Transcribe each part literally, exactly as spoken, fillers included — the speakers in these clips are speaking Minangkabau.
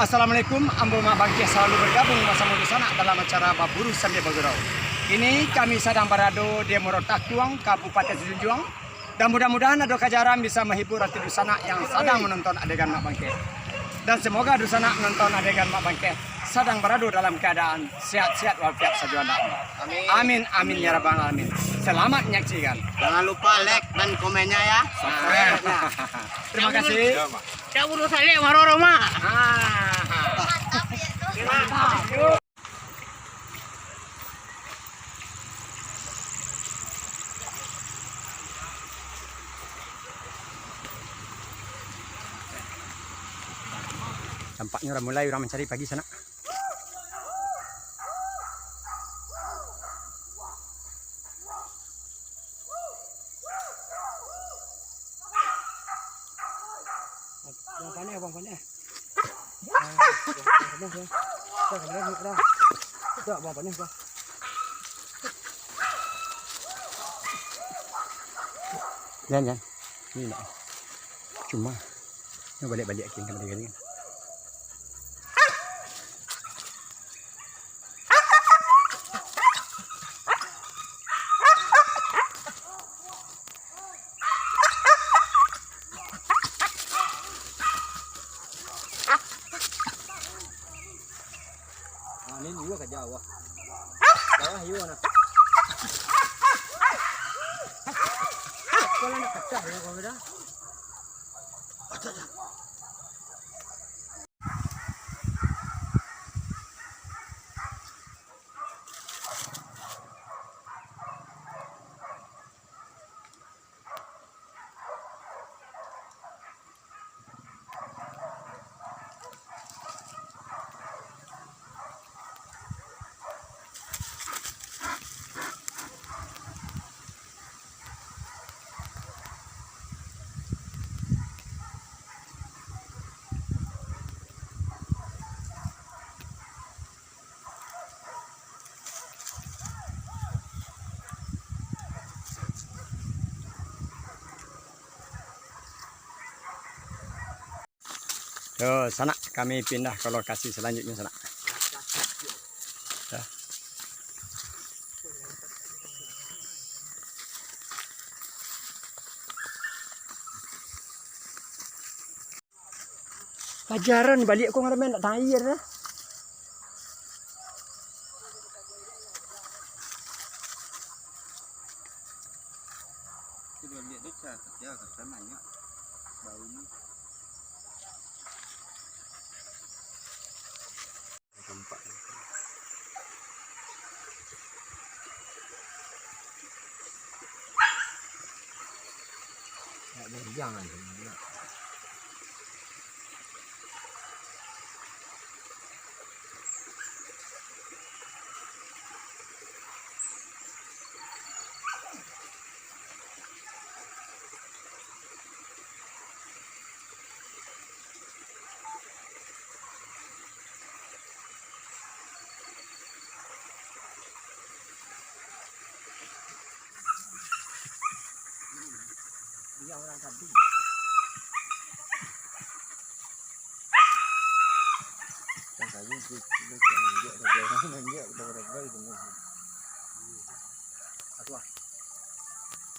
Assalamualaikum, ambo Mak Bangkeh salalu bergabung basamo dunsanak dalam acara Baburu Sambil Bagurau. Kini kami sadang barado di Muaro Takuang, Kabupaten Sijunjuang. Dan mudah-mudahan ado kajaran bisa menghibur hati dunsanak yang sadang menonton adegan Mak Bangkeh. Dan semoga dunsanak menonton adegan Mak Bangkeh sadang barado dalam keadaan sehat-sehat walafiat sajuo. Amin. Amin, amin, ya rabbal alamin. Selamat menyaksikan. Jangan lupa like dan komennya ya. Subscribe-nya. Terima kasih. Dak bunuh saleh maroro mak. Ah. Tampaknyo lah mulai urang mancari pagi sanak. Buang paneh, buang paneh. Ah, buang paneh, buang. Dah, dah, dah, dah. Dah, buang paneh, buang. Jan, Jan. Ni nak. Cuma. Ni baliak-baliak ke, kena baliak ni. Ah, ni iyo ka jauah. Jauah iyo nah. Kalau nak pecah ya, kalau dah. Yo, sanak, kami pindah ka lokasi salanjuiknyo, sanak. Yo. Pajaran baliak ko ngaran ndak tair dah. Iya, orang tadi. Yang tadi.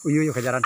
Uyu, uyu, kajaran.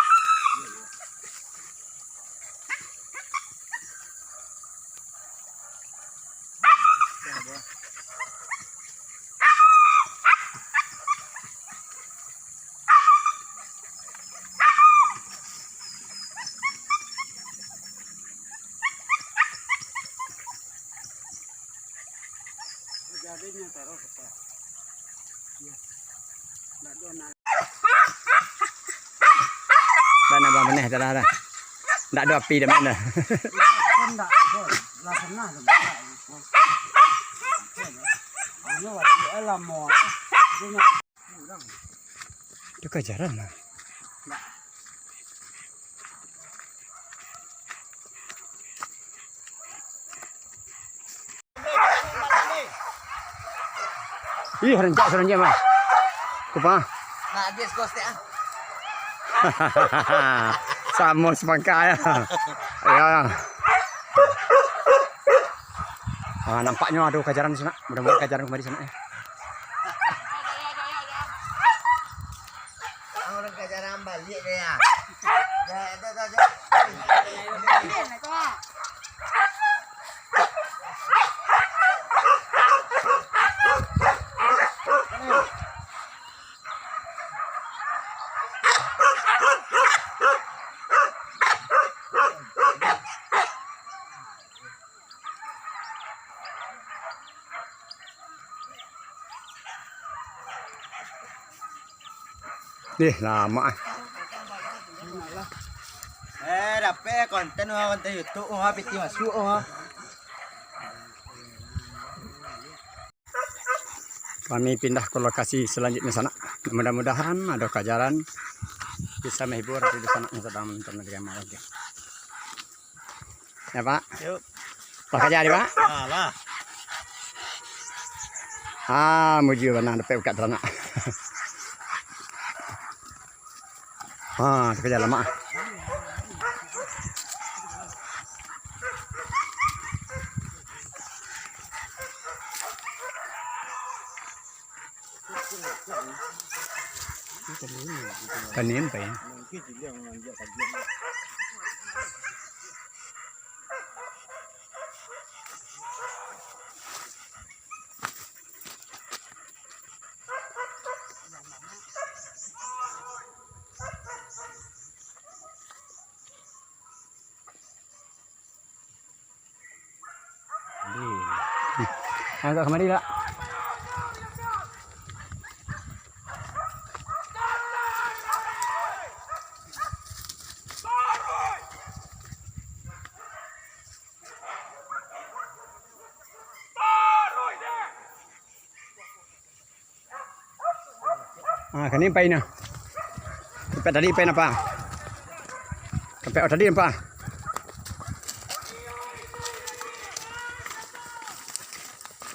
Dah nambah maneh dah lah. Ndak ado api dah main dah. Kan ndak, lah pernah tu. Anu, lamo. Tu kajaran lah. Ih, rancak surang je, Mas. Kupa. Nak habis kau stek ah. Samo sepangka ya. Ya. Ah, nampaknyo ado kajaran di sana. Mudah-mudahan kajaran kamari sana ya. Urang kajaran baliak deh ya. Ya, itu saja. Dih, lamo ah. Eh, dapek konten, konten YouTube, oh, piti masuk, oh. Kami pindah ke lokasi selanjutnya sanak. Mudah-mudahan ado kajaran bisa menghibur di sanak yang sedang menonton drama lagi. Ya, Pak? Yuk. Lah kaja di, Pak? Alah. Ah, muji bana dapek bukak taranak. Ha, tu kaja lamak. Panin, panin. Agak kamari lah. Ah, kini pai nah. Sampai tadi pai napa? Sampai oh tadi napa?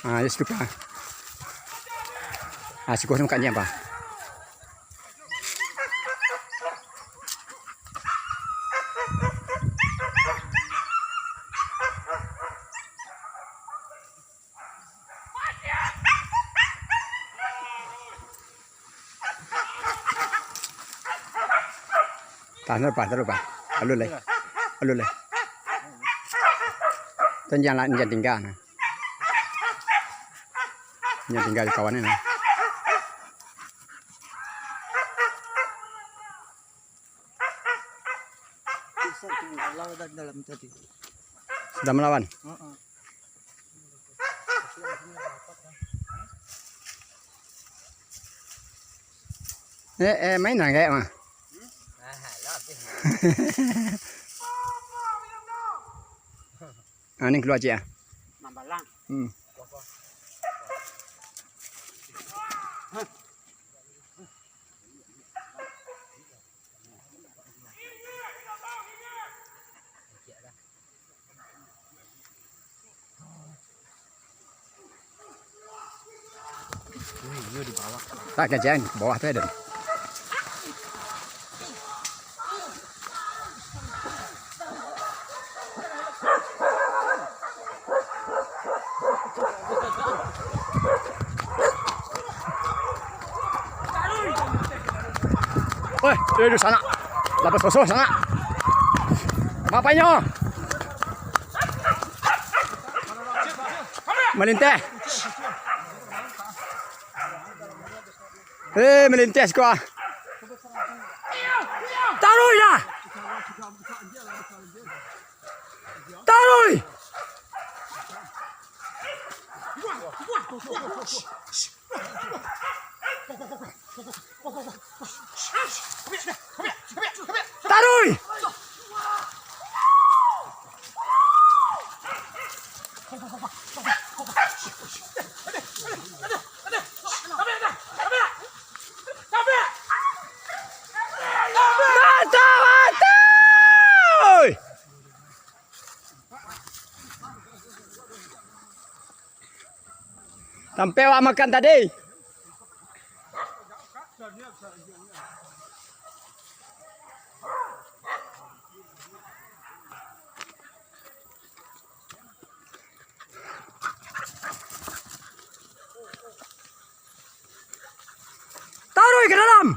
Ah, yes lupa. Ah, sikuh nang kanya apa? Tahan dulu, Pak, tahan dulu, Pak. Alun lai. Alun lai. Tan jan lah, jan tingga nah. Jan tingga kawan ni nah. Bisa tinggal dalam tadi. Sudah melawan? Heeh. Eh, eh, main lah kayak mah. Ah, ni keluar cik ah. Mambalang. Hmm. Tak kejadian bawah tu ada. Weh, eh, di sana. Lapas kosong sana. Mapainyo? Malinteh. Eh, malinteh siko ah. Taruih dah. Taruih. Taruih. Mata mati. Sampai awak makan tadi. Taruih ka dalam.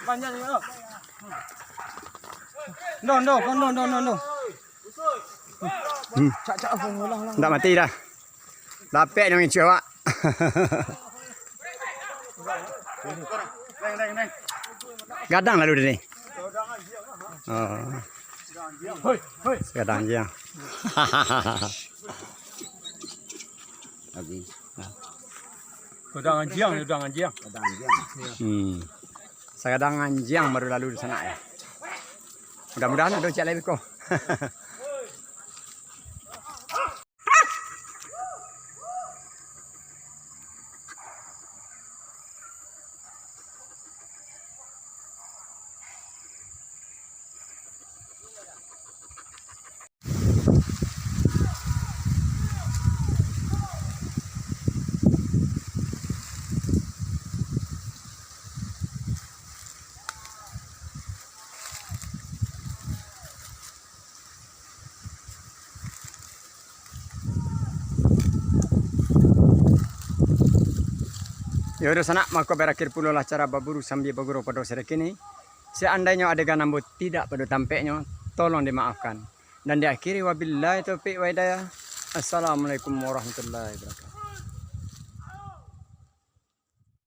Panjang ni, oh. No, no, no, no, no, no. Hmm. Cak, cak, oh, ulang, ulang. Ndak mati dah. Dapek nyo ngincuah awak. Gadang lalu dia ni. Oh. Gadang anjiang. Habis. Gadang anjiang, gadang anjiang. Gadang anjiang. Hmm. Sagadang anjiang baru lalu di sana ya. Mudah-mudahan ado ciek lai beko. Yo, dunsanak, mako barakhir pulolah acara baburu sambia bagurau pado sadakini. Seandainyo adegan ambo tidak pado tampeknyo, tolong dimaafkan. Dan diakhiri, wabillahi taufik wa hidayah. Assalamualaikum warahmatullahi wabarakatuh.